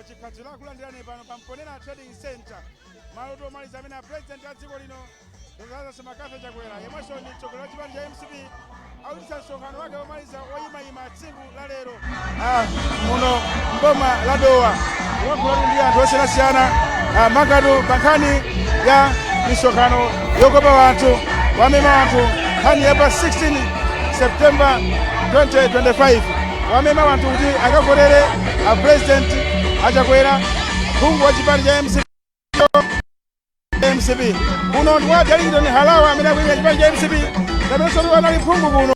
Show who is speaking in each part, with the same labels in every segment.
Speaker 1: Chikadzula akulandirani pano pa Mponera Trading Center, malo omaliza amene a President a dziko lino, Dr Lazarus McCarthy Chakwera, yemwenso ndi mtsogoleri wa chipani cha MCP, akuchititsa msonkhano wake womaliza woyimayima tsiku la lero muno mboma la Dowa, kulankhulatu ndi anthu osiyanasiyana, makatu pa nkhani ya misonkhano yokopa wanthu, wamema anthu nkhani ya pa 16 September 2025, wamema wanthu kuti akavotere a President aChakwera, phungu wa chipani cha MCP. MCP kuno ndi wa Darlington Harawa amene akuyimira chipani cha MCP, kamenenso anali phungu kuno.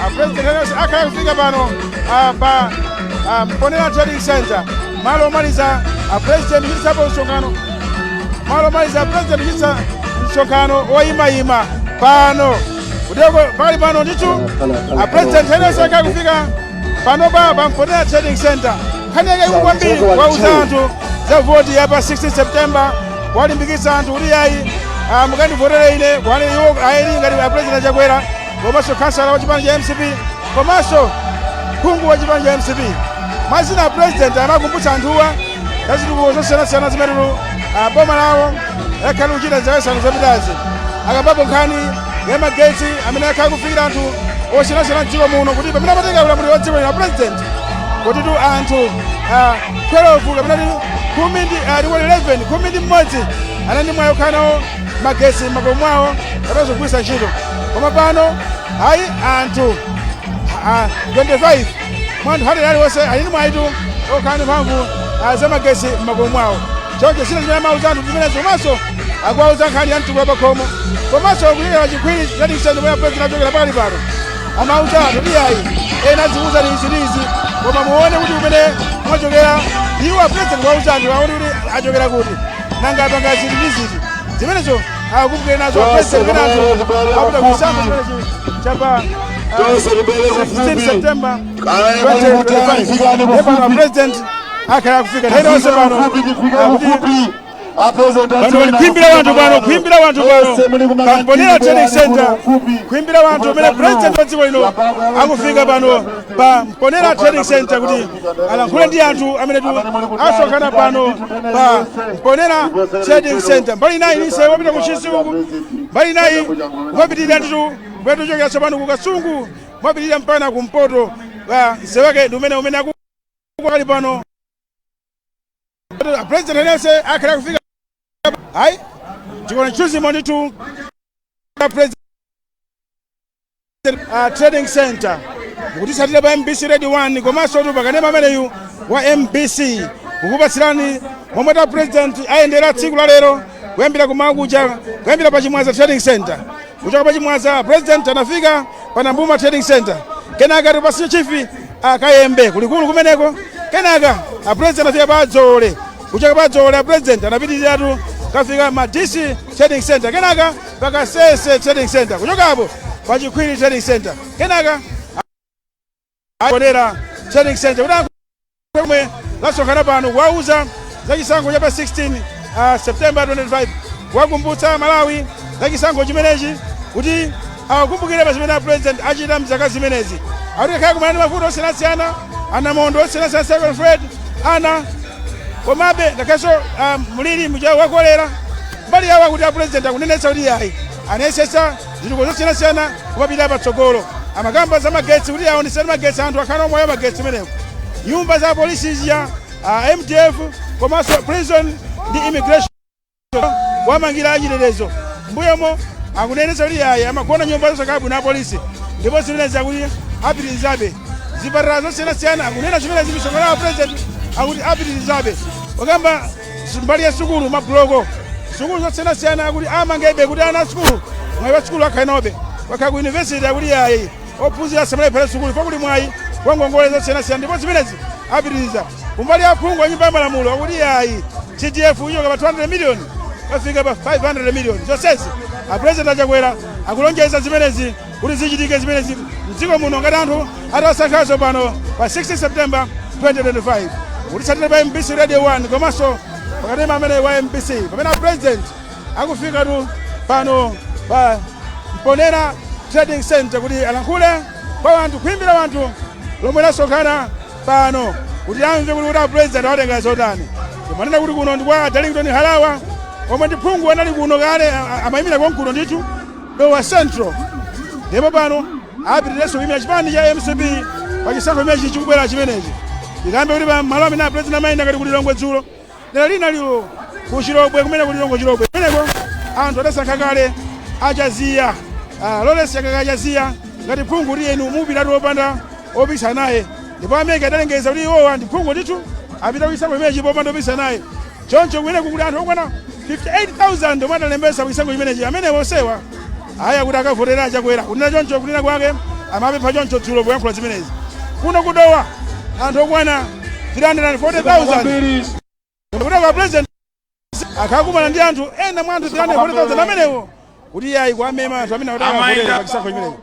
Speaker 1: A President akhala kufika pano pa Mponera Trading Center, malo omaliza a President kuchititsapo msonkhano, malo omaliza a President kuchititsa msonkhano woyimayima pano. Kuteko pali pano ndithu a President enenso akhala kufika pano pa Mponera Trading Center. Nkhani yake ikulu kwambiri kuwauza anthu za voti ya pa 16 September, kuwalimbikitsa anthu kuti yayi, mukandivotere ine, kwani iwo ayeni ngati a President Chakwera, komanso kansala wa chipani cha MCP, komanso phungu wa chipani cha MCP. Mwazina a President amakumbutsa anthuwa za zitukuko zosiyanasiyana zimene boma lawo lakhala kuchita zaka 5 zapitazi. Akambapo nkhani ya magetsi amene akhala kufikira anthu osiyanasiyana mdziko muno, kuti pamene amatenga ulamuliro wa dziko lino President, kutitu anthu 12 kapena kuti khumi ndi ndikuti 11, 11 anali ndi mwayi okhala nawo magetsi m'makomo mwawo kapena kugwiritsa ntchito, koma pano ayi, anthu 25 mwa anthu 100 aliwonse ali ndi mwayitu okhala ndi mphamvu za magetsi m'makomo mwawo. Choncho zina zimene amauza anthu zimenezo, komanso akuwauza nkhani ya mtukula pakhomo, komanso kuchokera Chikhwiri Trading Center mwe President achokera pakali pano, amauza anthu kuti ayi, ena azikuuza izi ndi izi, koma muone kuti kumene mwachokera. Iwo a President kuwauza anthu aone kuti achokera kuti, nanga apanga ziti ndi ziti. Zimenezo akukumbukire nazo a President kumene anthu akupita kuchisankho chimenechi chapa 16 September 2025. Ndipo pano a President akhala akufika nthawi yonse pano, akuti pano pali khwimbi la wanthu pano, khwimbi la wanthu pano pa Mponera Trading Center, khwimbi la wanthu umene President wa dziko lino akufika pano pa Mponera Trading Center kuti alankhule ndi anthu amene tu asonkhana pano pa Mponera Trading Center. Mbali inayi ni msewu wopita ku Ntchisi uku, mbali inayi kumapitirira nditu kumene tuchokera tsopano ku Kasungu, kumapitirira mpaka kumpoto. Msewu wake ndi umene akali pano. President enense akhala kufika ayi tikuona chuzimo ndithu President Trading Center. Mukutisatira pa MBC Radio 1 komanso tu pakanema ameneyu wa MBC, kukupatsirani momwe ta President ayendera tsiku la lero, kuyambira kumakucha, kuyambira pa Chimwaza Trading Center. Kuchoka pa Chimwaza, President anafika pa Nambuma Trading Center, kenaka tupasiyo chief akayembe kulikulu kumeneko, kenaka a President anafika pa Dzole. Kuchoka pa Dzole, a President anapitiratu kafika Madisi Trading Center, kenaka pa Kasese Trading Center, kuchokapo pa Chikhwiri Trading Center, kenaka Mponera Trading Center kuti komwe lasonkhana pano kuwauza za chisankho cha pa 16 September 25, kuwakumbutsa Malawi za chisankho chimenechi kuti awakumbukire pa zimene a President achita mzaka zimenezi. Akuti kakhala kumana ndi mavuto osiyanasiyana, anamondo osiyanasiyana, Cyclone Fred ana, komabe ngakhalenso mliri muja wa kolera, mbali yawo akuti a President akunenetsa kuti ayi, anayesetsa zitukuko zosiyanasiyana kumapita patsogolo. Amakamba za magetsi kuti aonesere magetsi, anthu akhala omoyo magetsi meneko, nyumba za polisi zija, MDF, komanso prison ndi immigration wamangira achitetezo. Mbuyomo akunenetsa kuti ayi, amagona nyumba zosakhala bwino apolisi, ndipo zimenezi akuti apitirizabe. Zipatala zosiyanasiyana, akunena zimenezi misonkhano ya President, akuti apitirizabe. Wakamba mbali ya sukulu, mabuloko, sukulu zosiyanasiyana akuti amangebe kuti ana sukulu mwayi wa sukulu akhale nawobe. Wakhala ku university, akuti ayi, ophunzira asamalephera sukulu pakuli mwayi wa ngongole zosiyanasiyana, ndipo zimenezi apitiriza. Kumbali ya phungu wa nyumba ya malamulo, akuti ayi, CDF ichoka pa 200 million pafika pa 500 million. Zonsezi a President aChakwera akulonjeza zimenezi kuti zichitike zimenezi mdziko muno ngati anthu atasankhanso pano pa 16 September 2025. Kutitsatira pa MBC Radio 1 komanso pakanema amene wa MBC, pamene a President akufikatu pano pa Mponera Trading Center kuti alankhule kwa wanthu, khwimbi la wanthu lomwe lasonkhana pano. Kuti amve kuti a president awatenga zotani. Timanena kuti kuno ndi kwa Darlington Harawa, omwe ndi phungu, anali kuno kale, amayimira konkuno ndithu, Dowa Central, ndipo pano apitirenso kuyimira chipani cha MCP pa chisankho chimenechi chikubwera chimenechi. Tikambe kuti pa malo amene a president amayenda, ngati ku Lilongwe dzulo, dera lina lilo ku Chilobwe, kumene ku Lilongwe Chilobwe kumeneko anthu adasankha kale Achaziya, Lawrence Chakaka Achaziya, ngati phungu, kuti inu mupitatu wopanda opikisana naye. Ndipo a MEC adalengeza kuti iwowa ndi phungu ndithu, apita kuchisankho chimenechi popanda opikisana naye. Choncho kumeneku kuli anthu okwana 58,000 omwe adalembesa kuchisankho chimenechi, amene onsewa aya kuti akavotera Achakwera. Kunena choncho, kunena kwake amapempha choncho dzulo poyankhula zimenezi. Kuno kudowa anthu okwana 340,000, kuti kwa president akakumana ndi anthu ena mwa anthu 340,000 amenewo, kuti iye ayi kuamema anthu amene akuti akavotera pa chisankho chimenechi.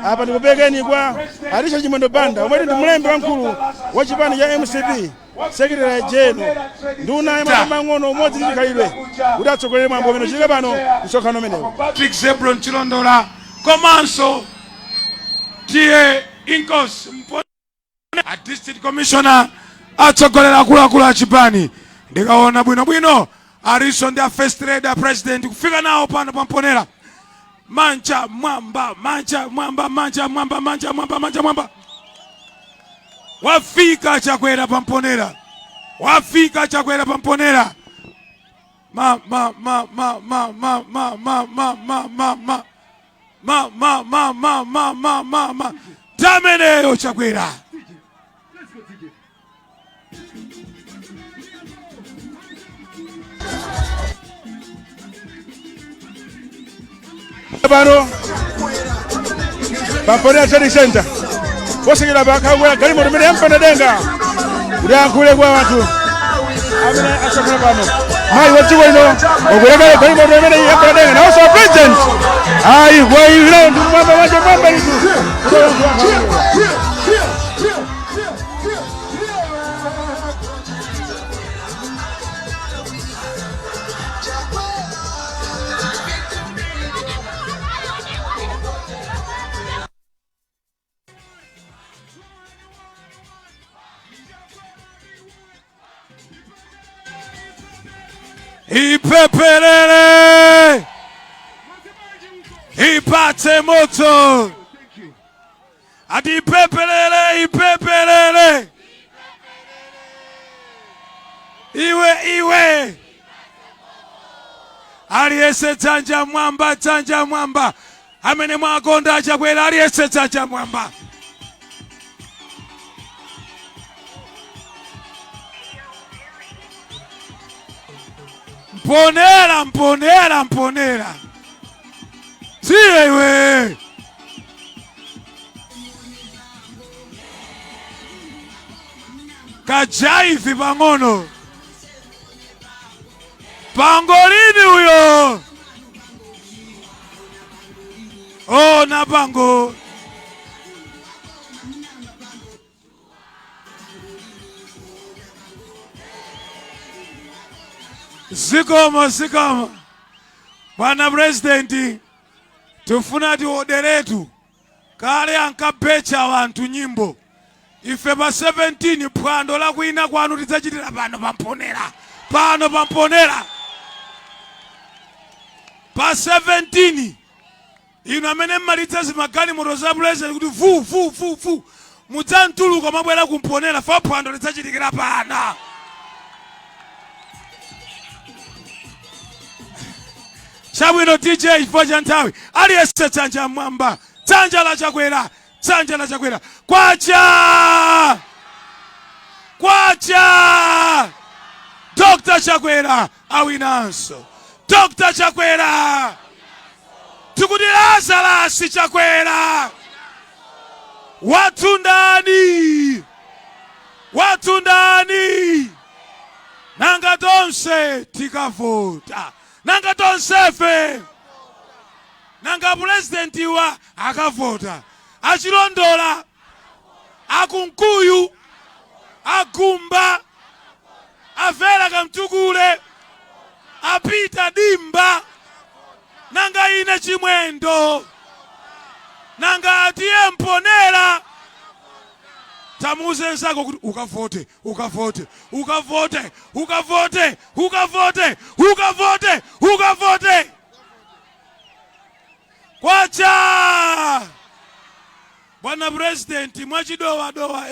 Speaker 1: Apa ndikupekeni kwa Arisha Chimwendo Banda, omwe ndi mlembi wamkulu wa chipani cha MCP, secretary general, nduna ya maboma ang'ono, umodzi ndi chikhalidwe, kuti atsogolere mwambo umene uchitika pano, msonkhano umenewu.
Speaker 2: Patrick Zebron Chilondola komanso tiye Inkosi a district commissioner atsogolera akuluakulu a chipani. Ndikaona bwinobwino, aliso ndi a first lady, a president, kufika nawo pano pamponera. Manja mwamba, manja mwamba, manja mwamba, manja mwamba, manja mwamba. Wafika Chakwera pamponera, wafika Chakwera pamponera. Ma ma ma ma ma ma ma ma ma ma ma ma ma ma ma ma ma ma ma ma tameneyo Chakwera.
Speaker 1: Pano pamponera Trading Center posachedwa pakhakwera galimoto imene yampanda denga kuti ayankhule kwa anthu amene asonkhana pano. Mayi wa dziko lino wakwera galimoto imene yampanda denga, nawonso a president ayi kwayilira ndi mwamba manja mwamba itu.
Speaker 2: Ipepelele, ipate moto, ati ipepelele, ipepelele, iwe iwe. Aliyense dzanja mwamba, dzanja mwamba, amene mwakonda Achakwera, aliyense dzanja mwamba. Mponera, mponera, mponera, tiye iwe. Kajaivi pang'ono, pangolini uyo, ona pango. Zikomo, zikomo, bwana purezidenti. Tifuna tioderetu kale ankabecha wanthu nyimbo. Ife pa 17 phwando lakwina kwanu tidzachitira pano pamponera, pano pamponera pa 17. Inu amene mmalitsa zimagalimoto za president kuti vu vu vu vu, mudzamtuluka mwabwera kumponera fa, phwando lidzachitikira pano. Chabwino DJ, chifukwa cha nthawi, aliyense dzanja mwamba, dzanja la Chakwera, dzanja la Chakwera. Kwacha, kwacha! Dr Chakwera awinanso. Dr Chakwera, tikuti Lazarus Chakwera wathu ndani? Wathu ndani? Nanga tonse tikavota? Nanga tonsefe? Nanga purezidentiwa akavota? Achilondola, akunkuyu, agumba, avera kamtukule, apita dimba, nanga ine Chimwendo, nanga atiye mponera. Tamuuze nzako kuti ukavote, ukavote, ukavote, ukavote, ukavote, ukavote, ukavote. Kwacha! Bwana President, mwachidowadowa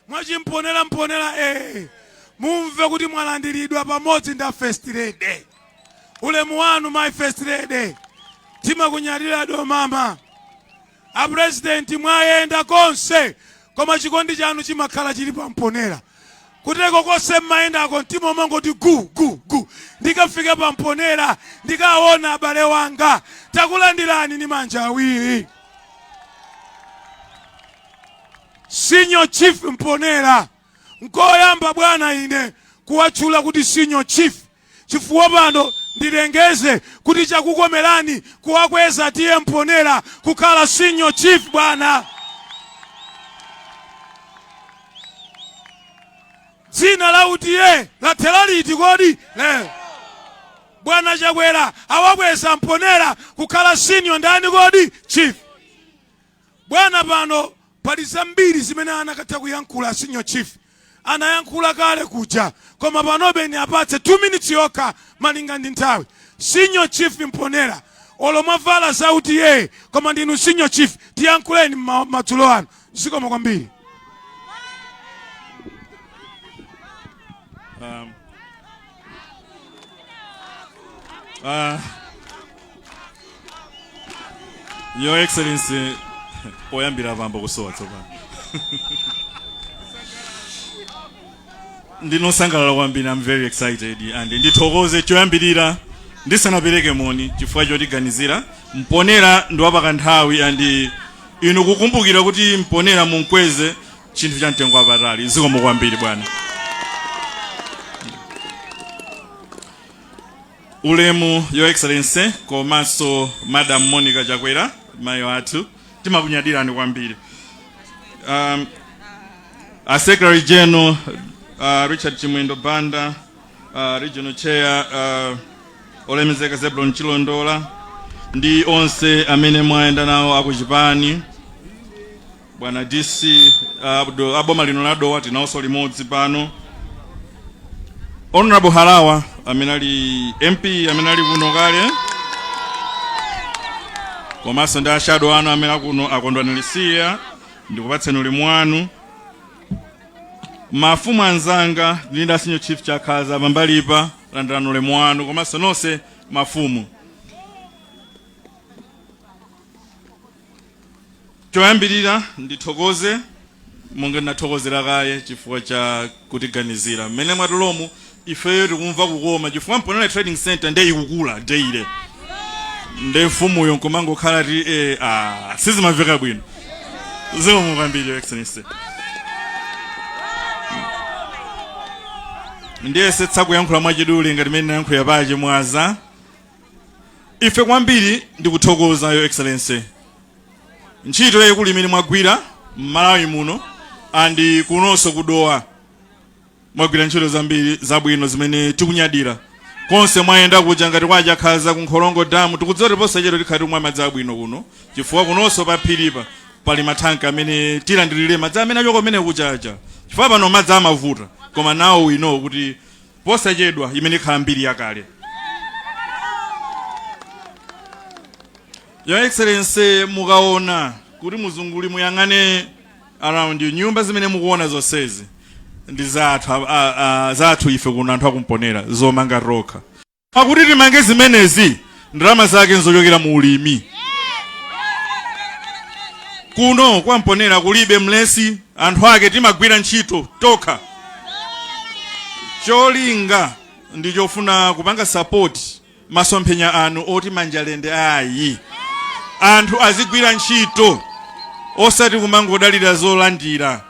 Speaker 2: mwachimponera mponera mumve kuti mwalandiridwa pamodzi ndi First Lady. Ulemu wanu my First Lady, timakunyadira do mama. A President, mwayenda konse, koma chikondi chanu chimakhala chili pamponera. Kuteko konse mmayendako mtima umangoti gu gu gu, ndikafika pamponera ndikaona abale wanga. Takulandirani ni manja awiri. Senior Chief Mponera, nkoyamba bwana ine kuwatchula kuti Senior Chief, chifukwa pano ndilengeze kuti chakukomerani kuwakweza tiye Mponera kukhala Senior Chief bwana. Dzina la utiye lathera liti kodi? Lero bwana Chakwera awakweza Mponera kukhala senior ndani kodi? Chief. Bwana, pano pali zambiri zimene anakatha kuyankhula Senior Chief, anayankhula kale kuja, koma panobe niapatse 2 minutes yokha malinga ndi nthawi. Senior Chief Mponera, olo mwavala za utiye, koma ndinu Senior Chief, tiyankhuleni madzulo ano. Zikomo kwambiri.
Speaker 3: Your Excellency, poyambira pambo kusowa tsopano. Ndinosangalala kwambiri, I'm very excited and ndithokoze choyambirira ndisanapereke moni chifukwa chotiganizira. Mponera ndi wapakanthawi and inu kukumbukira kuti Mponera munkweze chinthu cha mtengo wapatali. Zikomo kwambiri bwana. Ulemu Your Excellency komanso Madam Monica Chakwera, mayi athu, timakunyadirani kwambiri. A Secretary General Richard Chimwendo Banda, Regional Chair Olemezeka Zebron Chilondola ndi onse amene mwayenda nawo akuchipani, bwana DC aboma lino la Dowa tinawonso limodzi pano, Honorable Harawa amene ali MP amene ali kuno kale, komanso ndi a shadow anu amene akuno akondwani Lisiya, ndikupatseni ulemu wanu. Mafumu anzanga ndi Senior Chief Chakhaza pambalipa, landirani ulemu wanu, komanso nonse mafumu. Choyambirira ndithokoze monga ndinathokozera kaye chifukwa cha kutiganizira mmene mwatulomu. Ifeyo tikumva kukoma chifukwa Mponela Trading Center nde ikukula daily, nde mfumuyo nkumangokhala ti sizimamveka bwino. Zikomo kwambiri, Your Excellency. Ndiyesetsa kuyankhula mwachidule ngati mmene ndinayankhulira pa Chimwaza. Ife kwambiri ndikuthokoza, Your Excellency, ntchito yayikulu imene mwagwira m'Malawi muno and kunonso kudowa. Mwagwira ntchito zambiri zabwino zimene tikunyadira. Konse mwayenda kuja ngati kwa Chakhaza ku Nkholongo Damu, tikudziwa kuti posachedwa tikhala tikumwa madzi abwino kuno, chifukwa kunonso pa phiripa pali mathanki amene tilandirire madzi amene achoka kumene kuchacha, chifukwa pano madzi amavuta, koma now we know kuti posachedwa imene ikhala mbiri yakale. Your Excellency, mukaona kuti muzunguli, muyang'ane around you, nyumba zimene mukuona zonsezi ndi zathu, zathu ife kuno anthu akumponera, zomanga tokha. Pakuti timange zimenezi, ndalama zake nzochokera mu ulimi. Kuno kwa Mponera kulibe mlesi, anthu ake timagwira ntchito tokha. Cholinga ndi chofuna kupanga support masomphenya anu oti manjalende ayi, anthu azigwira ntchito osati kumangodalira zolandira.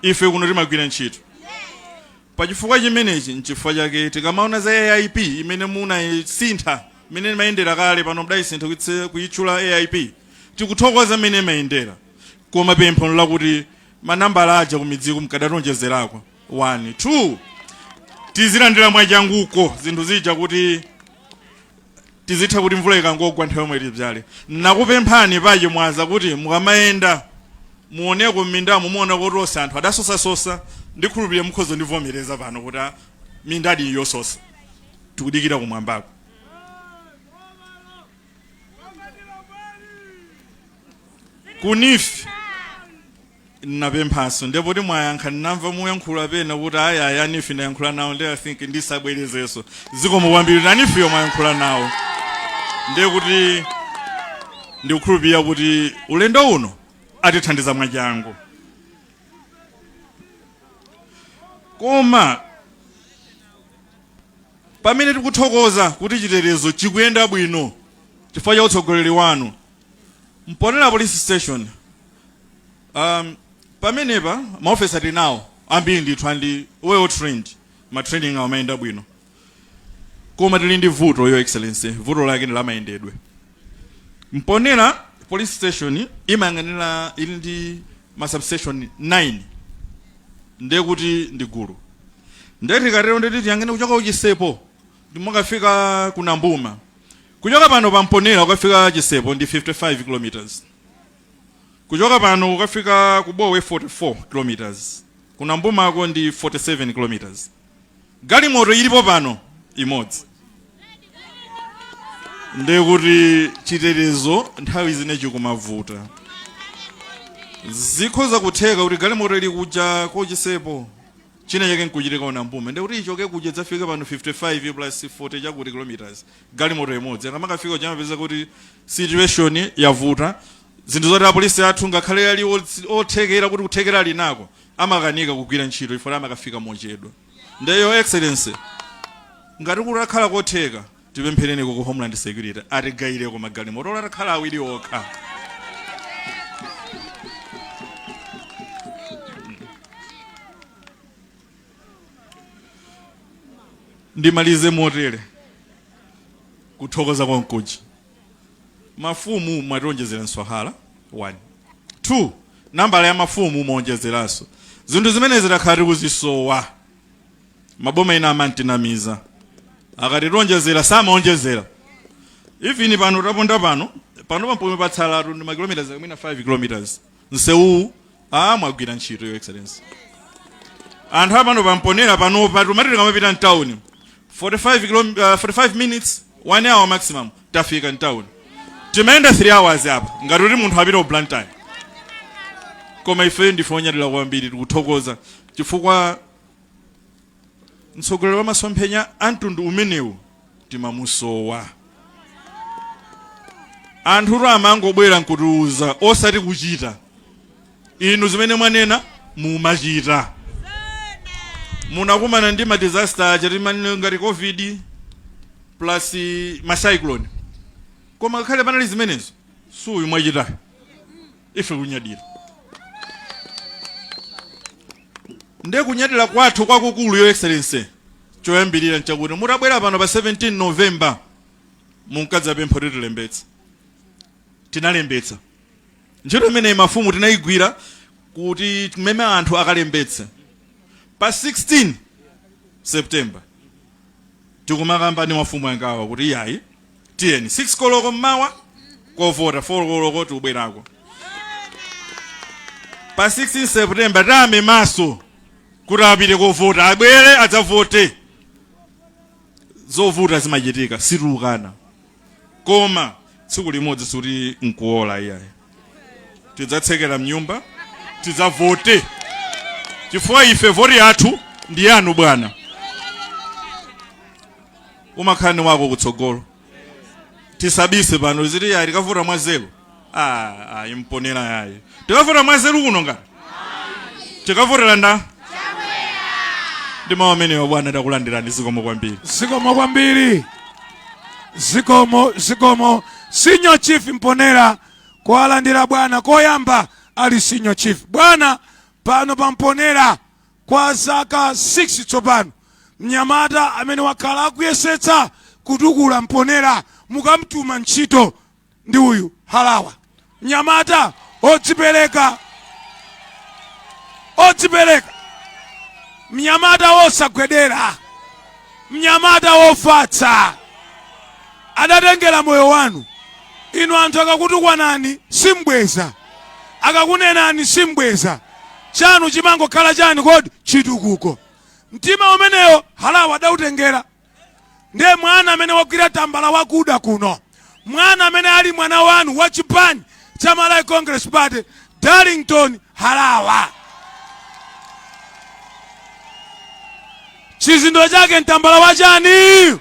Speaker 3: Ife kuno timagwira ntchito. Pachifukwa chimenechi nchifukwa chake tikamaona za AIP imene munayisintha, imene imayendera kale, pano mudayisintha kuyitchula AIP, tikuthokoza mmene imayendera, koma pempho lakuti manambala aja kumidziko mkadatonjezerako 1 2, tizilandira mwachanguko zinthu zija kuti tizitha kuti mvula ikangogwa nthawi yomwe tibzale. Nakupemphani pa Chimwaza kuti mukamayenda Muoneko m'mindamo, muona kuti onse anthu adasosasosa. Ndikhulupirira mukhoza ndivomereza pano kuti mindadi yososa. Tikudikira kumwambako. Ku NEEF napemphanso, ndipo kuti mwayankha. Ndinamva muyankhula pena kuti ayi, ayi, a NEEF ndayankhula nawo, ndi I think ndisabwerezenso. Zikomo kwambiri, a NEEF yo mwayankhula nawo, ndiye kuti ndikukhulupirira kuti ulendo uno atithandiza mwachangu. Koma pamene tikuthokoza kuti chitetezo chikuyenda bwino chifukwa cha utsogoleri wanu, Mponela Police Station, pamenepa maofesa tili nawo ambiri ndithu, andi well trained, ma training awo amayenda bwino, koma tili ndi vuto, Your Excellency. Vuto lake ndi lamayendedwe. Mponela Police Station imayang'anira, ili ndi ma substation 9, ndiye kuti ndi gulu. Ndiye tikatero nditi tiyang'ane kuchoka kuchisepo ndimukafika ku Nambuma. Kuchoka pano pa Mponela ukafika Chisepo ndi 55 kilometers, kuchoka pano ukafika ku Bowe 44 kilometers, ku Nambumako ndi 47 kilometers. Galimoto ilipo pano imodzi. Ndiye kuti chitetezo nthawi zine chikumavuta. Zikhoza kutheka kuti galimoto ili kuja kochisepo, china chake nkuchitika ku Nambuma, ndiye kuti ichoke kuja dzafika pano 55 plus 40 chakuti kilometers, galimoto imodzi. Akamakafika chamapeza kuti situation yavuta. Zinthu zoti apolisi athu ngakhale ali othekera, kuti kuthekera ali nako, amakanika kugwira ntchito ifo amakafika mochedwa. Ndiye, Your Excellency, ngati kutakhala kotheka, tipemphereni ku Homeland Security atigayireko magalimoto atakhala awiri okha. Ndimalize motere kuthokoza konkuja. Mafumu mwationjezera mswahala 1, 2, nambala ya mafumu muonjezeranso. Zinthu zimene zitakhala tikuzisowa, maboma ena amantinamiza akati tionjezera, samaonjezera. Even pano taponda pano, pano pamene patsalatu ndi makilometers mwina 5 kilometers nsewuwu. Mwagwira ntchito, Your Excellency. Anthu apano pamponera panopa tumati tikamapita mtawuni 45 minutes, 1 hour maximum, tafika mtawuni. Timayenda 3 hours apa ngati kuti munthu apita ku Blantyre. Koma ife ndife onyadira kwambiri, tikuthokoza chifukwa mtsogoleri wa masomphenya a mtundu umenewu timamusowa. Anthutu amangobwera nkutiuza, osati kuchita. Inu zimene mwanena mumachita. Munakumana ndi ma disaster aja timanena ngati COVID plus ma cyclone, koma ngakhale panali zimenezo, suyu mwachita, ife kunyadira. Ndiye kunyadira kwathu kwakukulu, Your Excellency, choyambirira nchakuti mutabwera pano pa 17 November, munkadzapempha kuti tilembetse. Tinalembetsa. Ntchito imeneyi mafumu tinayigwira kuti mmene anthu akalembetse. Pa 16 September tikumakamba ndi mafumu angawa kuti iyayi, tiyeni 6 koloko mmawa kovota, 4 koloko tikubwerako. Pa 16 September tame maso kuti apite kovota, abwere adzavote. Zovuta zimachitika, situlukana, koma tsiku limodzi sikuti nkuola iyayi. Tidzatsekera mnyumba, tidzavote, chifukwa ife voti yathu ndi yanu bwana. Umakhala ni wako kutsogolo. Tisabise pano ziti yayi tikavota mwanzeru. Ah, imponera yayi tikavota mwanzeru kuno, ngati tikavotera nda ndi mawu amenewa bwana, takulandirani. Zikomo kwambiri.
Speaker 2: Zikomo kwambiri, zikomo, zikomo, Senior Chief Mponera. Kuwalandira bwana koyamba ali Senior Chief. Bwana, pano pamponera kwa zaka 6 tsopano, mnyamata amene wakhala akuyesetsa kutukula Mponera, mukamtuma ntchito, ndi uyu Halawa, mnyamata odzipereka, odzipereka, mnyamata wosagwedera, mnyamata wofatsa. Adatengera moyo wanu inu. Anthu akakutukwanani simbweza. Akakunenani simbweza. Chanu chimangokhala chani kodi? Chitukuko. Mtima umenewo Harawa adautengera. Ndiye mwana amene wagwira tambala wakuda kuno, mwana amene ali mwana wanu wa chipani cha Malawi Congress Party, Darlington Harawa. Chizindo chake mtambala wa chani?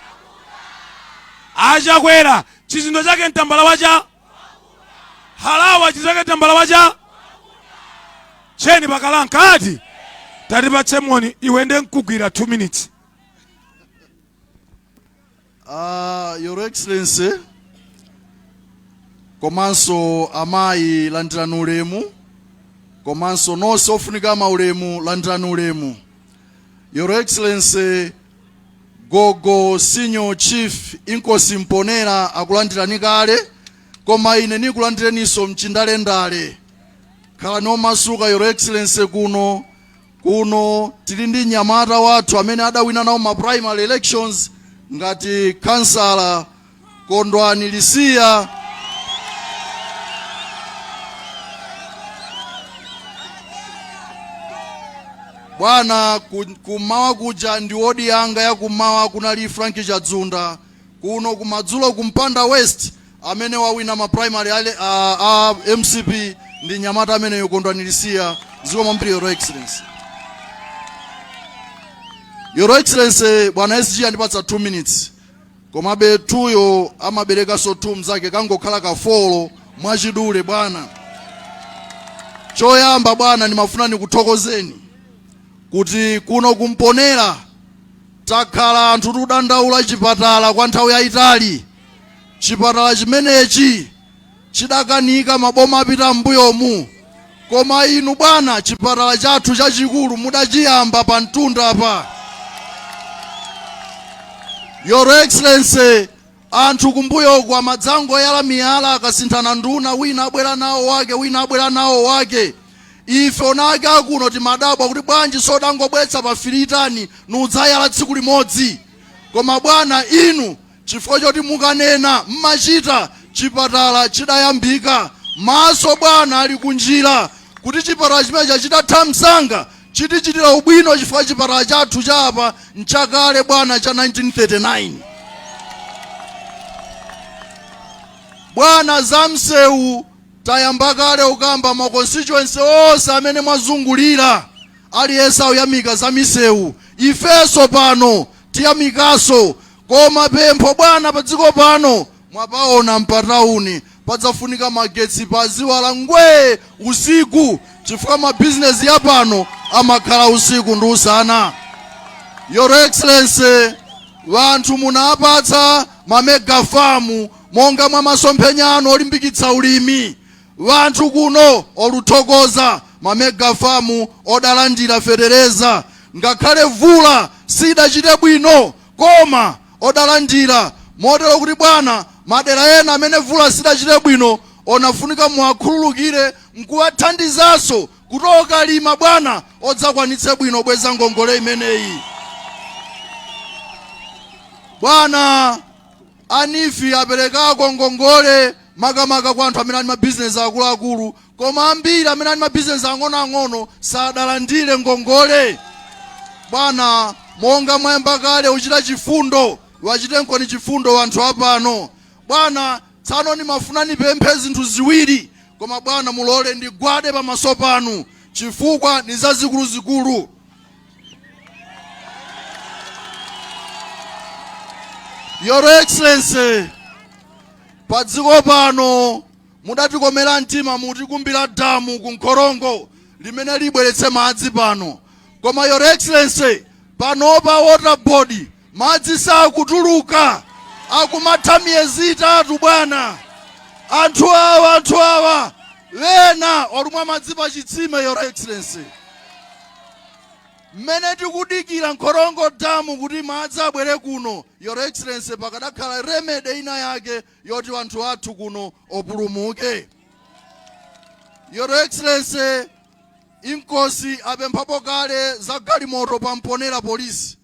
Speaker 2: Achakwera chizindo chake mtambala wacha Harawa, chizindo chake mtambala wacha cheni pakalanka ati tatipatse moni iwe nde nkugwira 2 minutes.
Speaker 4: Your Excellency komanso amayi, landirani ulemu, komanso nonse ofunika maulemu, landirani ulemu. Your Excellency, Gogo Senior Chief Inkosi Mponera akulandirani kale, koma ine nikulandireninso mchindalendale. Khalani omasuka, Your Excellency. Kuno tili ndi mnyamata wathu amene adawina nawo ma primary elections ngati kansala, Kondwani Lisiya. Bwana, kummawa kuja ndi wodi yanga ya kummawa kunali Frank Chadzunda. Kuno kumadzulo kumpanda West amene wawina ma primary a MCP ndi nyamata ameneyo, Kondwani Lisiya. Zikomo kwambiri, Your Excellency. Your Excellency, bwana SG andipatsa 2 minutes, komabe 2 yo amaberekanso 2 mzake, kangokhala ka 4. Mwachidule bwana, choyamba bwana, ndimafuna ndikuthokozeni kuti kuno kumponera takhala anthu tikudandaula chipatala kwa nthawi yayitali. Chipatala chimenechi chidakanika maboma apita m'mbuyomu, koma inu bwana, chipatala chathu chachikulu mudachiyamba pa mtunda pa. Your Excellency, anthu kumbuyoku amadzangoyala miyala akasinthana nduna, wina abwera nawo wake, wina abwera nawo wake. Ife onake akuno timadabwa kuti bwanji sodangobweretsa pa firitani nudzayala tsiku limodzi? Koma bwana, inu chifukwa choti mukanena mmachita, chipatala chidayambika. Maso bwana ali kunjira kuti chipatala chimenechi chitatha msanga chitichitira ubwino, chifukwa chipatala chathu chapa nchakale bwana, cha 1939. Bwana, za msewu tayamba kale ukamba ma constituency onse amene mwazungulira, aliyense akuyamika za misewu. Ifenso pano tiyamikaso. Koma pempho bwana, pa dziko pano mwapaona mpatauni padzafunika magetsi, paziwala ngwee usiku, chifukwa mabizinesi ya pano amakhala usiku ndi usana. Your Excellency, vanthu munapatsa ma mega farm monga mwa masomphenya anu olimbikitsa ulimi. Vanthu kuno oluthokoza ma mega farm odalandira fetereza, ngakhale vula sidachite bwino, koma odalandira motero kuti bwana, madera ena amene vula sidachite bwino onafunika muwakhululukire nkuwathandizanso kuti okalima bwana odzakwanitse bwino bweza ngongole imeneyi. Bwana, a NEEF aperekako ngongole makamaka kwa anthu amene ali mabizinesi akuluakulu, koma ambiri amene ali mabizinesi ang'onoang'ono sadalandire ngongole. Bwana, monga mwayamba kale uchita chifundo, wachitenkoni chifundo anthu apano. Bwana, tsano ndimafuna nipemphe zinthu ziwiri, koma bwana mulole ndigwade pamaso panu chifukwa ni zazikuluzikulu. Your Excellency, pa dziko pano mudatikomera mtima, mutikumbira damu ku Nkhorongo limene libweretse madzi pano. Koma Your Excellency, panopa Water Board madzi sakutuluka, akumatha miyezi 3 bwana. Anthu awa wena olumwa madzi pa chitsime. Your Excellency, mmene tikudikira Nkhorongo damu kuti madzi abwere kuno, Your Excellency, pakadakhala remedy ina yake yoti anthu athu kuno opulumuke. Your Excellency, inkosi apemphapo kale za galimoto pa Mponera polisi.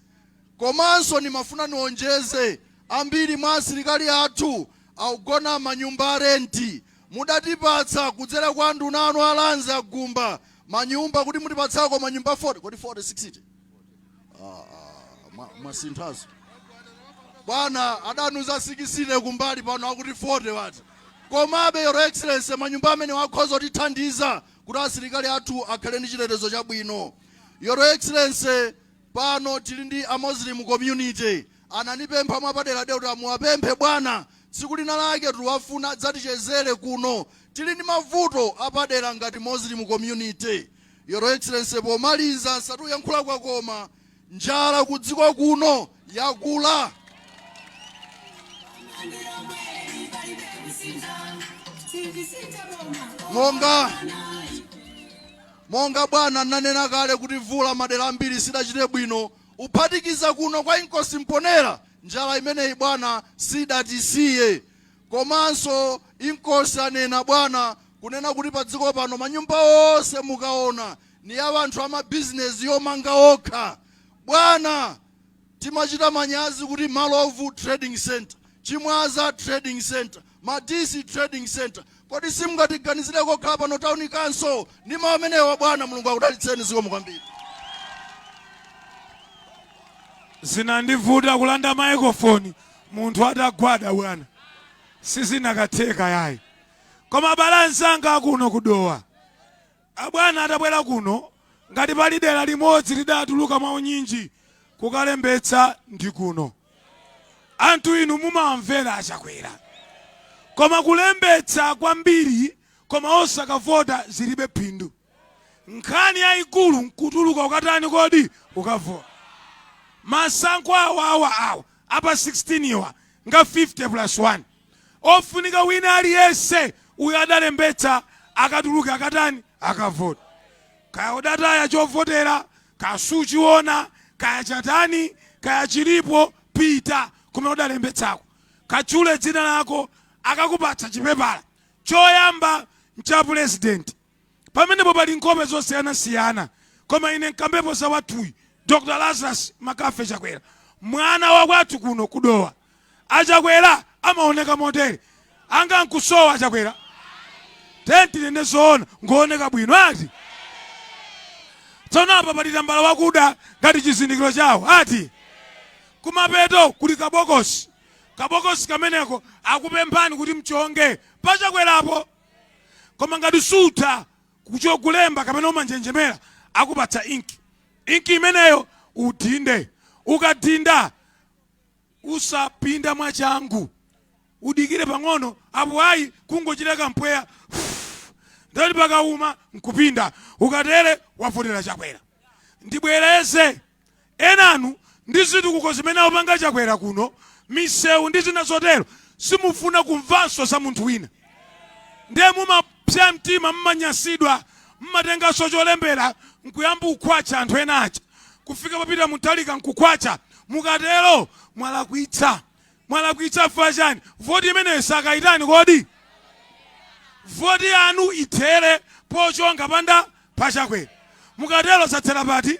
Speaker 4: Komanso ndimafuna nionjeze, ambiri mwa asilikali athu akugona manyumba a renti. Mudatipatsa kudzera kwa nduna anu a Lands a Gumba manyumba kuti mutipatsako manyumba 40, kodi 40 60? Mwasinthazo bwana, adanuza 60 kumbali pano akuti 40 wati. Komabe, Your Excellency, manyumba amene wakhoza kutithandiza kuti asilikali athu akhale ndi chitetezo chabwino. Your Excellency, pano tili ndi a Muslim community, ananipempha mwapaderadera kuti amuwapemphe bwana tsiku lina lake tiwafuna adzatichezere kuno, tili ndi mavuto apadera ngati Muslim community. Your Excellency, pomaliza, satuyankhula kwakoma, njala ku dziko kuno yakula. Monga bwana nanena kale kuti mvula madera ambiri sidachite bwino, uphatikiza kuno kwa Inkosi Mponera, njala imeneyi bwana sidatisiye. Komanso Inkosi anena bwana kunena kuti pa dziko pano manyumba onse mukaona ni ya anthu amabizinesi yomanga okha. Bwana, timachita manyazi kuti Malovu Trading Center, Chimwaza Trading Center, Madisi Trading Center, kodi simungatiganizire kokhala pano town council? Ndi mawu amenewa bwana, Mulungu akudalitseni, zikomo kwambiri.
Speaker 2: Zinandivuta kulanda microphone munthu atagwada bwana, sizinakatheka yayi. Koma abale anzanga akuno kudowa, abwana atabwera kuno, ngati pali dera limodzi lidatuluka mwaunyinji kukalembetsa ndi kuno. Anthu inu mumamvera achakwera, koma kulembetsa kwambiri koma osakavota zilibe phindu. Nkhani yayikulu nkutuluka ukatani kodi? Ukavota. Masankho awa awa awa apa 16 iwa nga 50 plus 1, ofunika wina aliyense uyo adalembetsa akatuluka akatani? Akavota. Kaya udataya chovotera, kaya suchiona, kaya chatani, kaya chilipo, pita kumene udalembetsako, kachule dzina lako, akakupatsa chipepala. Choyamba ncha president, pamenepo pali nkhope zosiyanasiyana, koma ine nkambepo za wathuyi Dr Lazarus Makafe Chakwera, mwana wa kwathu kuno kudowa. Achakwera amaoneka motere, anga nkusowa achakwera tinene zoona, ngooneka bwino ati. Tsono apa pali tambala wakuda ngati chizindikiro chawo ati. Kumapeto kuli kabokosi, kabokosi kameneko akupemphani kuti mchonge pachakwerapo, koma ngati sutha kulemba kapena umanjenjemera, akupatsa inki. Inki imeneyo udinde, ukadinda usapinda mwachangu, udikire pang'ono apo ayi kungochita kampweya ndati pakauma nkupinda, ukatere wavotera Chakwera. Ndibwereze, enanu ndi zitukuko zimene akupanga Chakwera kuno, misewu ndi zina zotero, simufuna kumvanso za munthu wina, ndiye mumapsa mtima, mmanyasidwa, mmatenganso cholembera nkuyamba kukhwacha anthu ena aja, kufika papita Mutharika nkukhwacha. Mukatero mwalakwitsa. Mwalakwitsa chifukwa chani? Voti imeneyo sakayitani kodi? Voti yanu ithere pochonga panda pachakwera. Mukatero zathera pati?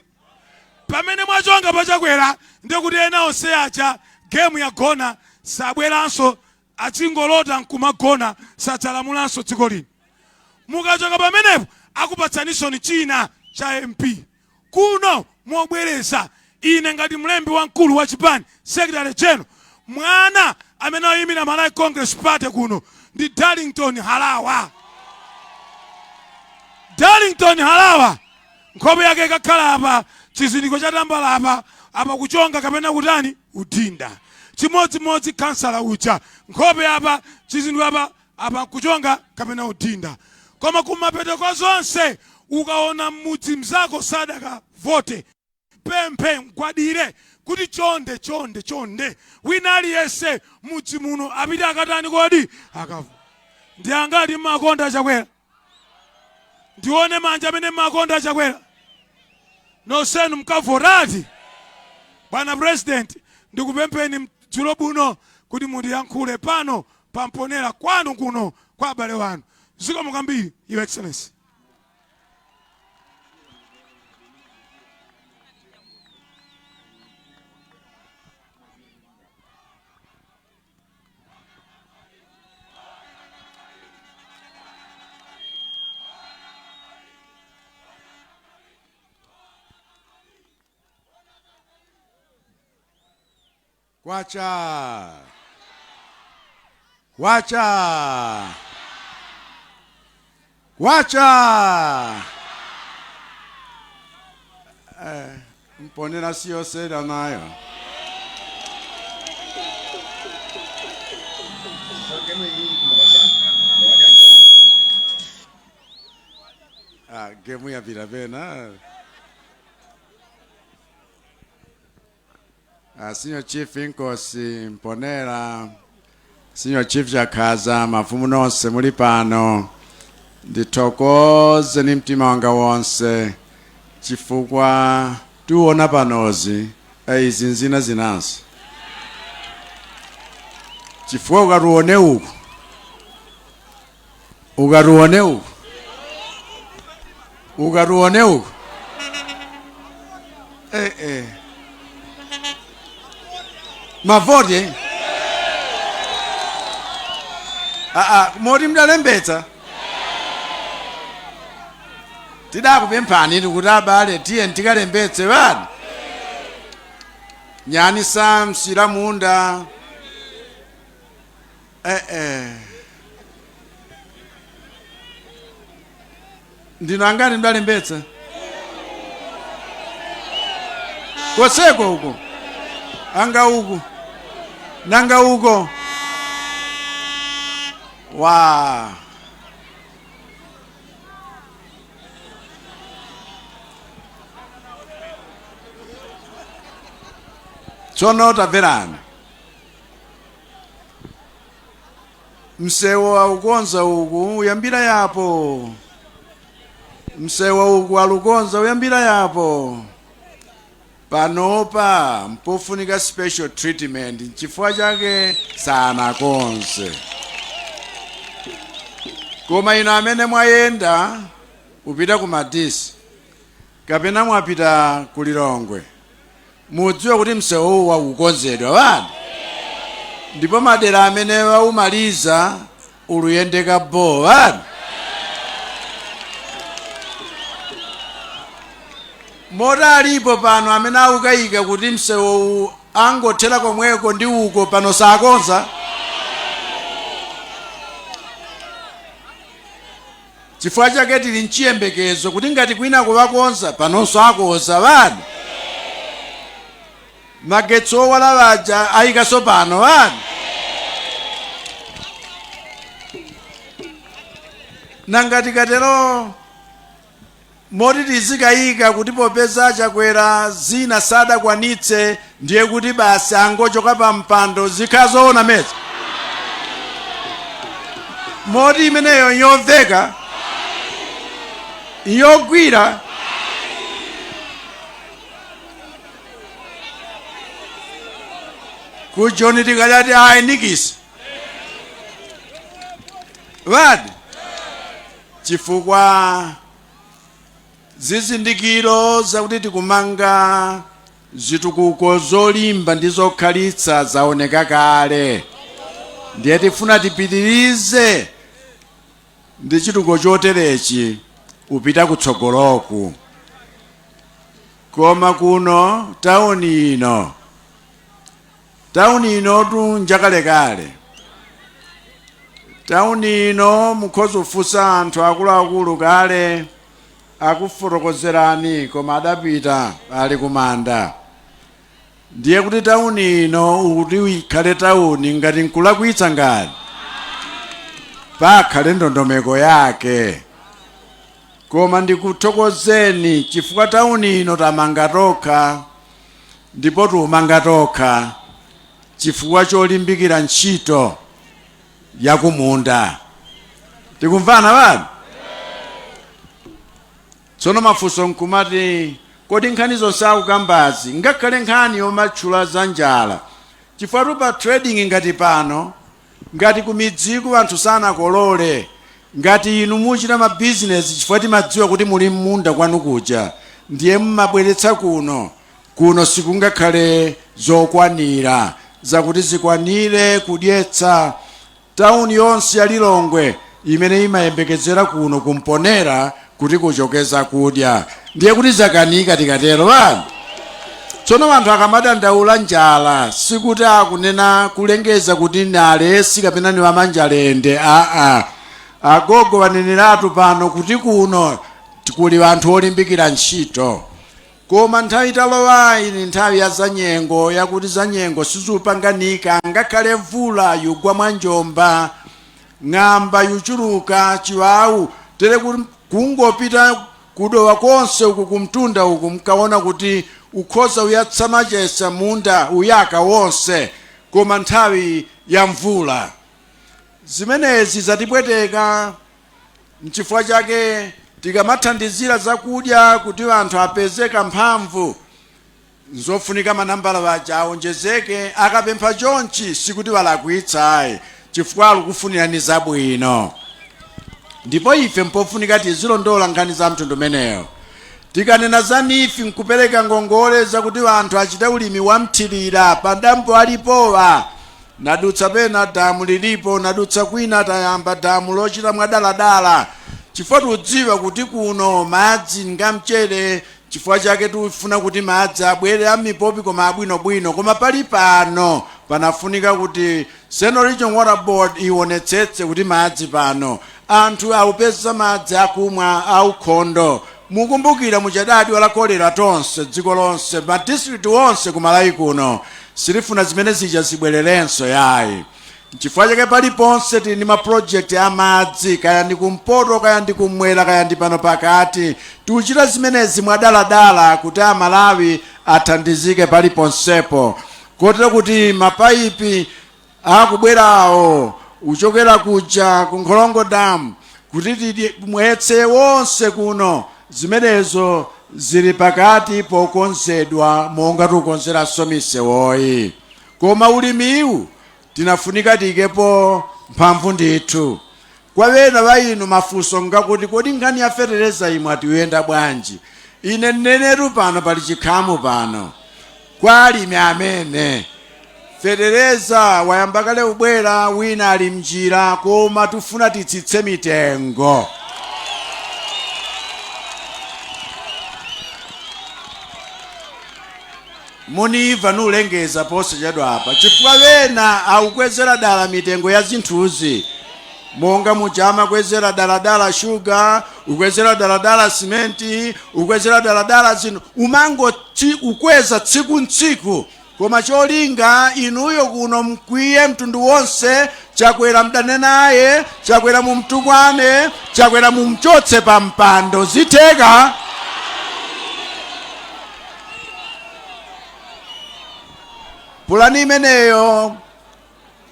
Speaker 2: Pamene mwachonga pachakwera, ndekuti ena onse aja game yagona, sabweranso, adzingolota nkumagona, sadzalamulanso dziko lino. Mukachoka pamenepo akupatsanisoni china cha MP kuno. Mobwereza, ine ngati mlembi wamkulu wa chipani, secretary general, mwana amene ayimira Malawi Congress Party kuno ndi Darlington Halawa. Darlington Halawa nkhope yake ikakhala apa, chizindikiro cha tambala apa, apa kuchonga kapena kutani? Udinda. Chimodzimodzi kansala uja, nkhope apa, chizindikiro apa, apa kuchonga kapena udinda. Koma kumapeto kwa zonse, ukaona mmudzi mzako sadakavote, pemphe, mgwadire kuti chonde chonde chonde, wina aliyense mudzi muno apite akatani kodi? Akavote. Ndi angati mmakonda Chakwera? Ndione manja amene mmakonda Chakwera. Nonsenu mkavotati. Bwana President, ndikupempheni dzulo buno kuti mundiyankhule pano pamponera kwanu kuno kwa abale wanu. Zikomo kwambiri, Your Excellency.
Speaker 5: Kwacha! Kwacha! Kwacha! Mponera siyosera nayo. Ah, gemu yapita pena. Senior Chief Inkosi Mponera, Senior Chief Chakhaza, mafumu nonse muli pano, ndithokoze ni mtima wanga wonse chifukwa tiwona panozi izi nzina zinanso, chifukwa ukatione uku, ukatione uku, ukatione uku, Mavoti eh? Moti mdalembetsa tidakupemphani kuti abale tiye tikalembetse bani nyani samsira munda. Ndino angati mdalembetsa koseko uko anga uku nanga uko wa tsono tamverani, msewu aukonza uku uyambira yapo, msewu uku alukonza uyambira yapo. Panopa mpofunika special treatment, chifukwa chake sanakonze. Koma ino amene mwayenda upita ku Madisi kapena mwapita ku Lilongwe, mudziwe kuti msewu wakukonzedwa wani, ndipo madera amene waumaliza uluyendeka bo wani. Mota alipo pano amene akukayika kuti msewu angothera komweko ndi uko pano sakonza. Chifukwa chake tili mchiyembekezo kuti ngati kwina kuwakonza panonso akonza wani. Magetsi owala waja ayikaso pano wani. Nanga tikatero moti tizikayika kuti popeza Chakwera zina sadakwanitse ndiye kuti basi angochoka pa mpando, zikhala zoona meza moti imeneyo yomveka yogwira. Kujoni tikadati ayi nikisi wadi, chifukwa zizindikiro zakuti tikumanga zitukuko zolimba ndi zokhalitsa zaoneka kale. Ndiye tifuna tipitirize ndi chitukuko choterechi upita kutsogoloku. Koma kuno tauni ino, tauni inotu njakalekale. Tauni ino mukhoza kufunsa anthu akuluakulu kale akufotokozerani, koma adapita ali kumanda. Ndiye kuti tauni ino kuti ikhale tauni ngati nkulakwitsa ngati pakhale ndondomeko yake. Koma ndikuthokozeni chifukwa tauni ino tamanga tokha ndipo tumanga tokha chifukwa cholimbikira ntchito yakumunda. Tikumvana bani? Tsono mafunso nkumati, kodi nkhani zonse akukambazi, ngakhale nkhani yomatchula za njala, chifukwa pa trading ngati pano, ngati kumidziku anthu sanakolole, ngati inu muchita mabizinesi chifukwa timadziwa kuti muli mmunda kwanu kuja, ndiye mmabweretsa kuno, kuno sikungakhale zokwanira zakuti zikwanire kudyetsa tauni yonse ya Lilongwe imene imayembekezera kuno kumponera kuti kuchokeza kudya. Ndiye kuti zakanika tikatero bani. Tsono anthu akamadandaula njala, sikuti akunena kulengeza kuti ni alesi kapena ni wamanjalende, aa. Agogo waneneratu pano kuti kuno kuli anthu olimbikira ntchito, koma nthawi italowayi ni nthawi ya zanyengo, yakuti zanyengo sizupanganika. Ngakhale mvula yugwa mwanjomba, ng'amba yuchuluka, chiwawu tere, kungopita kudowa konse uku, kumtunda uku, mkaona kuti ukhoza uyatsa machesa, munda uyaka wonse, koma nthawi ya mvula. Zimenezi zatipweteka. Nchifukwa chake tikamathandizira zakudya kuti anthu apezeka mphamvu, nzofunika manambala waja awonjezeke. Akapempha chonchi, sikuti walakwitsa ayi, chifukwa alikufunirani zabwino. Ndipo ife mpofunika tizilondola nkhani za mtundu umeneyo. Tikanena za NEEF, nkupereka ngongole zakuti anthu achite ulimi wamthirira padambo alipowa. Nadutsa pena damu lilipo, nadutsa kwina tayamba damu lochita mwadaladala, chifukwa tikudziwa kuti kuno madzi ngamchere. Chifukwa chake tikufuna kuti madzi abwere amipopi, koma abwinobwino. Koma pali pano panafunika kuti Central Region Water Board ionetsetse kuti madzi pano anthu awupeza, madzi akumwa aukhondo. Mukumbukira muchadadi wala kolera tonse, dziko lonse, ma district wonse kumalawi kuno. Silifuna zimene zija zibwererenso yayi. Nchifukwa chake paliponse tili ndi ma project amadzi, kaya ndi kumpoto, kaya ndi kumwera, kaya ndi pano pakati. Tikuchita zimenezi mwadaladala kuti Amalawi athandizike paliponsepo, kotero kuti mapayipi akubwerawo uchokera kuja ku Nkholongo Dam kuti timwetse wonse kuno, zimenezo zili pakati pokonzedwa monga tikukonzeranso misewoyi. Koma ulimiwu tinafunika tiyikepo mphamvu ndithu. Kwa wena wa inu mafunso ngakuti, kodi nkhani ya fetereza imwe atiyenda bwanji? Ine nnenetu pano pali chikhamu pano kwa alimi amene fetereza wayamba kale kubwera, wina ali mnjira, koma tifuna titsitse mitengo. Muniva nulengeza posachedwa apa, chifukwa wena akukwezera dala mitengo ya zinthuzi, monga muja amakwezera daladala shuga, ukwezera daladala simenti, ukwezera daladala zinthu, umango ukweza tsiku ntsiku, koma cholinga inuyo kuno mkwiye mtundu wonse. Chakwera mdane naye, Chakwera mumtukwane, Chakwera mumchotse pa mpando. Zitheka? Pulani imeneyo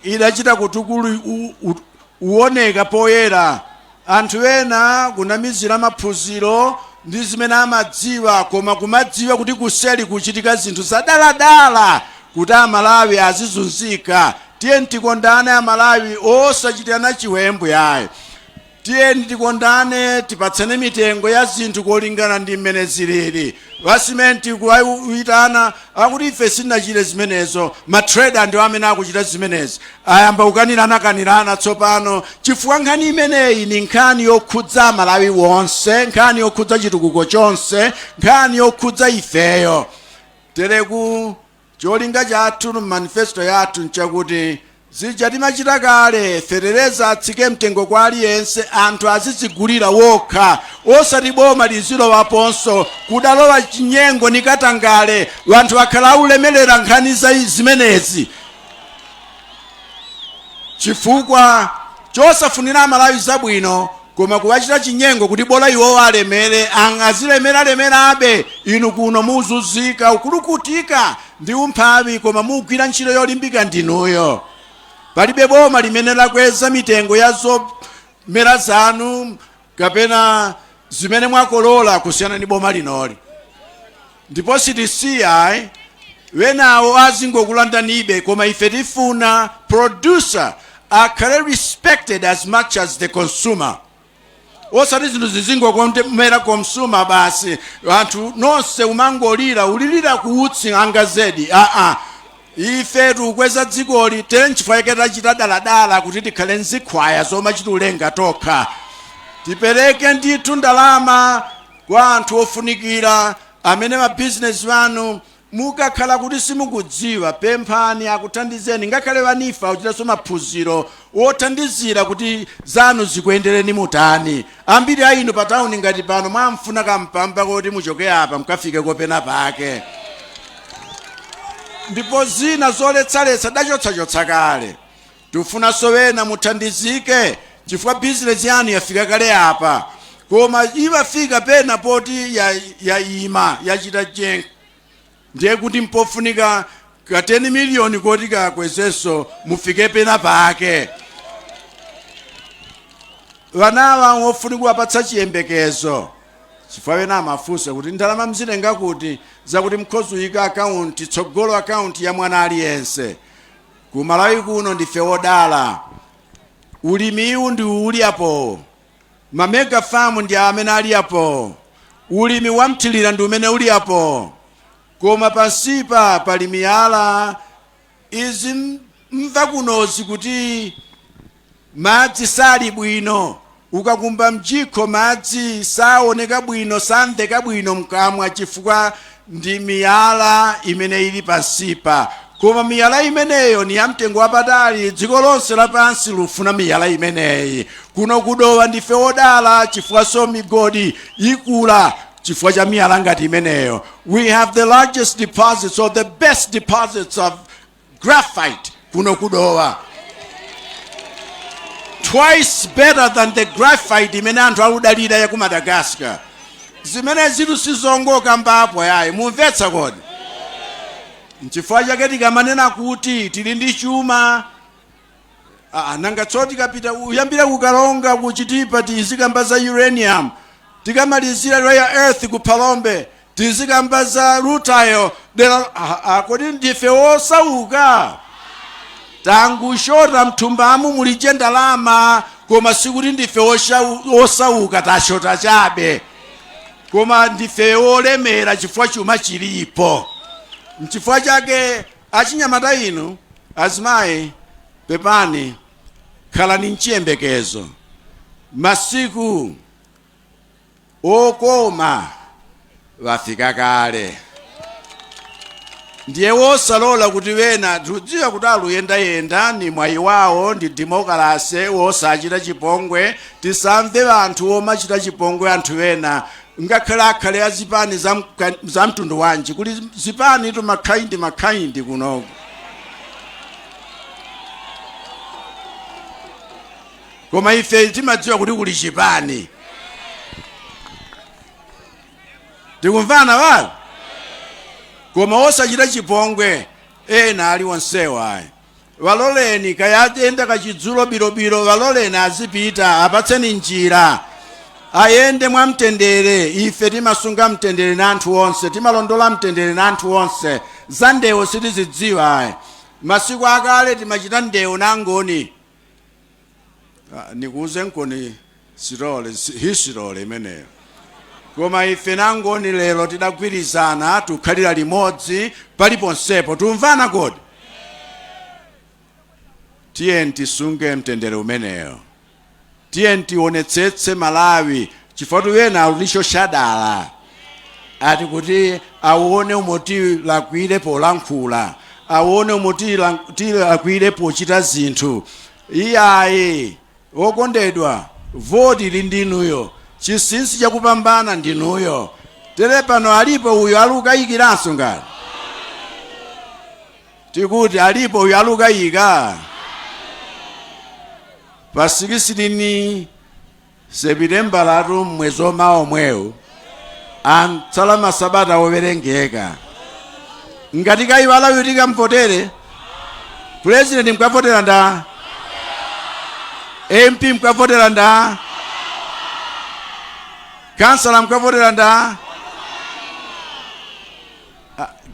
Speaker 5: idachita kutukulu uoneka poyera. Anthu ena kunamizira maphunziro ndi zimene amadziwa, koma kumadziwa kuti kuseli kuchitika zinthu zadaladala kuti Amalawi azizunzika. Tiyeni tikondane Amalawi, osachitirana chiwembu yayi. Tiyeni tikondane, tipatsane mitengo ya zinthu kolingana ndi mmene zilili. Wasimenti kuwayitana, akuti ife sitinachite zimenezo, ma trader ndiwo amene akuchita zimenezi. Ayamba kukanirana kanirana tsopano, chifukwa nkhani imeneyi ni nkhani yokhudza Amalawi wonse, nkhani yokhudza chitukuko chonse, nkhani yokhudza ifeyo. Tereku cholinga chathu mu manifesto yathu nchakuti zija timachita kale, fetereza atsike mtengo kwa aliyense, anthu azizigulira wokha, osati boma lizilowaponso. Kudalowa chinyengo ni katangale, wanthu akhala aulemerera nkhani za zimenezi chifukwa chosafunira Amalawi zabwino, koma kuwachita chinyengo kuti bola iwowo alemere, azilemeralemerabe, inu kuno muzunzika, ukulukutika ndi umphawi, koma mugwira ntchito yolimbika ndinuyo. Palibe boma limene lakweza mitengo ya zomera zanu kapena zimene mwakolola kusiyana ndi boma linoli. Ndipo sitisiya, wenawo azingokulandanibe, koma ife tifuna producer akhale respected as much as the consumer, osati zinthu zizingokomera consumer basi, anthu nonse umangolira ulirira kuutsi anga zedi. Aa, ife tikukweza dzikoli. Tere nchifukwa chake tachita daladala kuti tikhale nzikhwaya zomachita ulenga tokha, tipereke ndithu ndalama kwa anthu ofunikira amene mabizinesi anu. Mukakhala kuti simukudziwa, pemphani akuthandizeni. Ngakhale wa NEEF akuchitanso maphunziro wothandizira kuti zanu zikuyendereni mutani. Ambiri a inu pa tawuni ngati pano mwamfuna kampamba koti muchoke apa mukafike kopena pake. Ndipo zina zoletsaletsa dachotsachotsa kale. Tifunanso wena muthandizike chifukwa bizinesi yanu yafika kale apa, koma imafika pena poti yaima, yachita jenk, ndiye kuti mpofunika ka 10 miliyoni koti kakwezenso mufike pena pake. Wanawa wofunika kuwapatsa chiyembekezo, chifukwa wena amafunsa kuti ndalama mzitenga kuti, zakuti mkhoza kuyika akaunti tsogolo, akaunti ya mwana aliyense. Ku Malawi kuno ndife wodala. Ulimiwu ndi uli apo, ma mega farm ndi amene ali apo, ulimi wamthirira ndi umene uli apo, koma pansipa pali miyala. Izi mva kunozi kuti madzi sali bwino, ukakumba mjikho madzi saoneka bwino, samveka bwino mkamwa, chifukwa ndi miyala imene ili pansipa. Koma miyala imeneyo ni yamtengo wapatali. Dziko lonse lapansi lufuna miyala imeneyi. Kuno kudowa ndife wodala, chifukwa so migodi ikula chifukwa cha miyala ngati imeneyo. We have the largest deposits or the best deposits of graphite kuno kudowa, twice better than the graphite imene anthu akudalira ya ku Madagascar. Zimene zitu sizongoka mbapo yayi, mumvetsa kodi? Nchifukwa chake tikamanena kuti tili ndi chuma, nanga tso tikapita uyambira kukalonga kuchitipa tizikamba za uranium, tikamalizira rare earth ku Phalombe tizikamba za rutile dera. Kodi ndife wosauka? Tangushota mthumbamu mulije ndalama, koma sikuti ndife osauka. Tashota chabe, koma ndife wolemera chifukwa chuma chilipo. Nchifukwa chake achinyamata inu, azimayi, pepani, khalani mchiyembekezo. Masiku okoma wafika kale. Ndiye wosalola kuti wena, tikudziwa kuti aluyendayenda ni mwayi wawo, ndi demokalase, wosachita chipongwe. Tisamve anthu omachita chipongwe anthu ena, ngakhale akhale azipani za mtundu wanji. Kuli zipani tu makhaindi makhaindi kunoko, koma ife timadziwa kuti kuli chipani. Tikumvana wala? Koma osachita chipongwe ena aliwonsewa ayi. Waloleni, kayayenda kachidzulo bilobilo, waloleni azipita, apatseni njira ayende mwamtendere. Ife timasunga mtendere na anthu onse, timalondola mtendere na anthu onse. Za ndewu sitizidziwa ayi. Masiku akale timachita ndewu nangoni. Nikuuze nkoni sitole hisitole imeneyo. Koma ife nangoni lero tidagwirizana, tukhalira limodzi paliponsepo. Tumvana kodi? Tiye tisunge mtendere umeneyo. Tiye tionetsetse Malawi, chifukwa wena alutichoshadala ati kuti aone umo tilakwire polankhula, aone umo tilakwire pochita zinthu. Iyayi, wokondedwa, voti ili ndinuyo, chinsinsi chakupambana ndinuyo. Tere pano alipo uyo alukayikiranso? Ngati tikuti alipo uyo alukayika, pa 16 Sepitembala mwezi omawa omwewu, antsala masabata owerengeka. Ngati kayiwala tikamvotere president, mkavotera nda? MP mkavotera nda? Kansala mkavotera nda?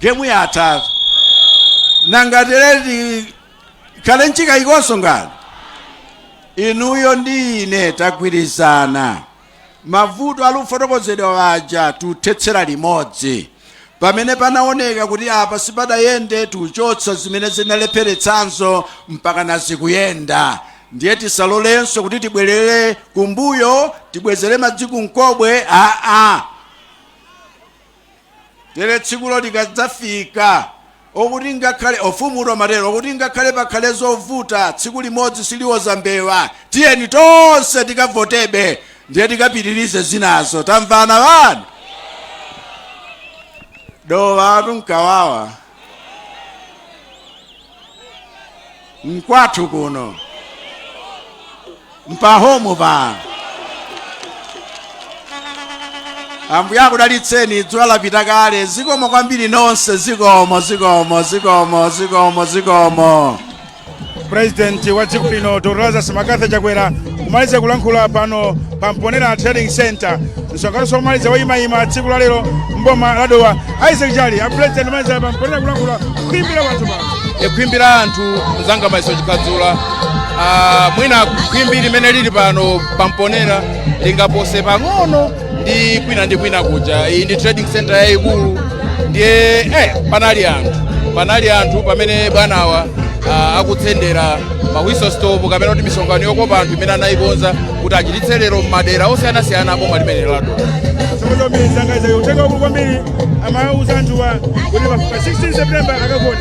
Speaker 5: Game yatha. Nanga tereti khale nchikayikonso ngati inuyo ndi ine tagwirizana. Mavuto alufotokozedwa waja tuthetsera limodzi. Pamene panaoneka kuti apa sipadayende, tuchotsa zimene zinalepheretsanso mpaka nazikuyenda. Ndiye tisalolenso kuti tibwerere kumbuyo, tibwezere madzi kumkobwe. Aa, Tere tsikulo likadzafika, okuti ngakhale ofumuto matero, okuti ngakhale pakhale zovuta, tsiku limodzi siliwoza mbewa. Tiyeni tonse tikavotebe, ndiye tikapitirize zinazo. Tamvana vani? Dowa tunkawawa nkwathu kuno, mpahomu pano. Ambuye akudalitseni. Dzuwa lapita kale. Zikomo kwambiri nonse. Zikomo, zikomo, zikomo, zikomo, zikomo.
Speaker 1: President wa dziko lino Dr Lazarus McCarthy Chakwera kumaliza kulankhula pano pa Mponela Trading Center, msonkhano womaliza woyimayima tsiku la lero mboma la Dowa. Isaac Chali, a president kumaliza pa Mponela kulankhula, khwimbi la anthu pano.
Speaker 6: Khwimbi la anthu, mzanga Maiso Chikhadzula. Mwina khwimbi limene lili pano pa Mponela lingapose pang'ono ndi kwina ndi kwina kuja. Iyi ndi trading center yayikulu, ndiye panali anthu pamene bwanawa akutsendera ma whistle stop, kapena kuti misonkhano yokopa anthu imene anayikonza kuti achititse lero m'madera osiyanasiyana aboma limene la Dowa.
Speaker 1: Sokoza mzanga Isaac, uthenga wakulu kwambiri amauza anthuwa kuti pa 16 September akavote.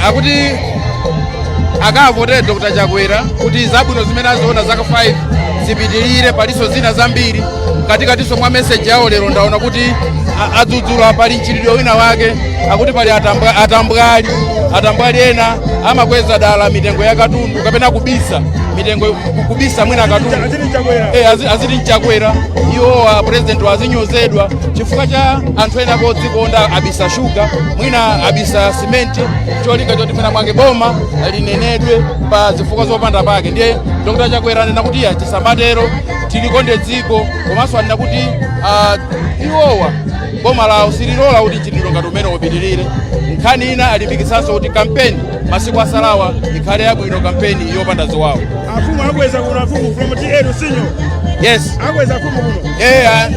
Speaker 6: Akuti akavotere Dr Chakwera kuti zabwino zimene aziona zaka 5 zipitirire. Palinso zina zambiri katikatinso mwa message yawo lero. Ndaona kuti adzudzula, pali mchitidwe wina wake, akuti pali atambwali ena amakweza dala mitengo ya katundu kapena kubisa mitengo, kubisa mwina katundu.
Speaker 1: Aziti Chakwera.
Speaker 6: Aziti mchakwera iwowa president wazinyozedwa chifukwa cha anthu ena kodzikonda, abisa shuga, mwina abisa simenti, cholinga choti mwina mwake boma linenedwe pa zifukwa zopanda pake. Ndiye Dr Chakwera anena kuti iya, tisamatero, tilikonde dziko. Komanso anena kuti iwowa boma lawo sililola kuti mchitidwe ngati umene upitirire. Nkhani ina alimbikitsanso kuti kampeni masiku asalawa ikhale yabwino, kampeni yopanda ziwawa.
Speaker 1: Afumu akweza kuno, afumu from TA Lusinyo.
Speaker 6: Yes.
Speaker 1: Akweza afumu kuno.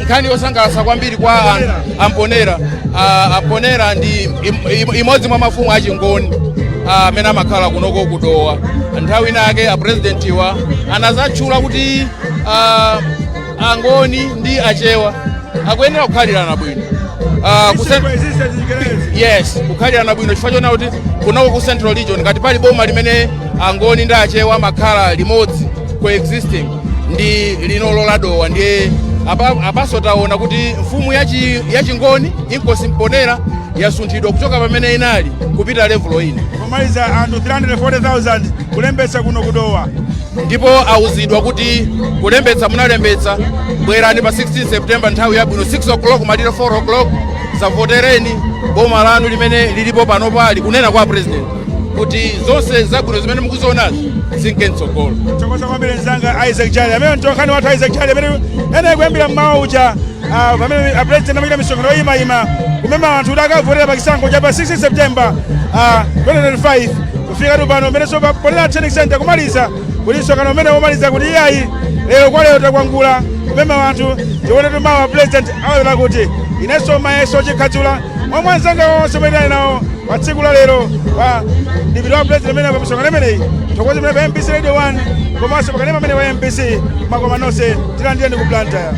Speaker 6: Nkhani yosangalatsa kwambiri kwa Amponera. Amponera ndi imodzi mwa mafumu achingoni amene amakhala kunoko kudowa. Nthawi inake apresidentiwa anazatchula kuti Angoni ndi Achewa akuyenera kukhalirana bwino. Yes, kukhalirana bwino, chifukwa chona kuti kunoko ku Central Region, ngati pali boma limene Angoni ndi Achewa amakhala limodzi, coexisting, ndi linolo la Dowa. Ndiye apaso taona kuti mfumu yachingoni Inkosi Mponera yasunthidwa kuchoka pamene inali kupita level ina.
Speaker 1: Pomaliza, anthu 340,000 kulembetsa kuno kudowa.
Speaker 6: Ndipo auzidwa kuti kulembetsa munalembetsa, bwerani pa 16 September nthawi yabwino, 6 o'clock malire 4 o'clock, zavotereni boma lanu limene lilipo pano. Pali kunena kwa president kuti zonse zabwino zimene mukuzionazi zinke mtsogolo.
Speaker 1: Thokoza kwambiri mzanga Isaac Chali, amene mtolankhani wathu Isaac Chali, amene ene kuyambira mmawa uja pamene a president amachita misonkhano yoyimayima kumema anthu kuti akavotera pa chisankho cha pa 16 September 2025, kufika tu pano pamenenso pa Mponela Training Center kumaliza kuti msonkhano umene womaliza kuti iyayi, lero kwa lero takwangula kumema anthu. Tione tumawa president awera kuti. Inenso Mayeso Chikhadzula, momwe anzanga onse omwe nawo pa tsiku la lero pa ndipito wa president amene pa misonkhano imeneyi. Thokoze imene pa MBC Radio 1 komanso pakanema amene wa MBC. Makoma nonse, tilandireni ku Blantyre.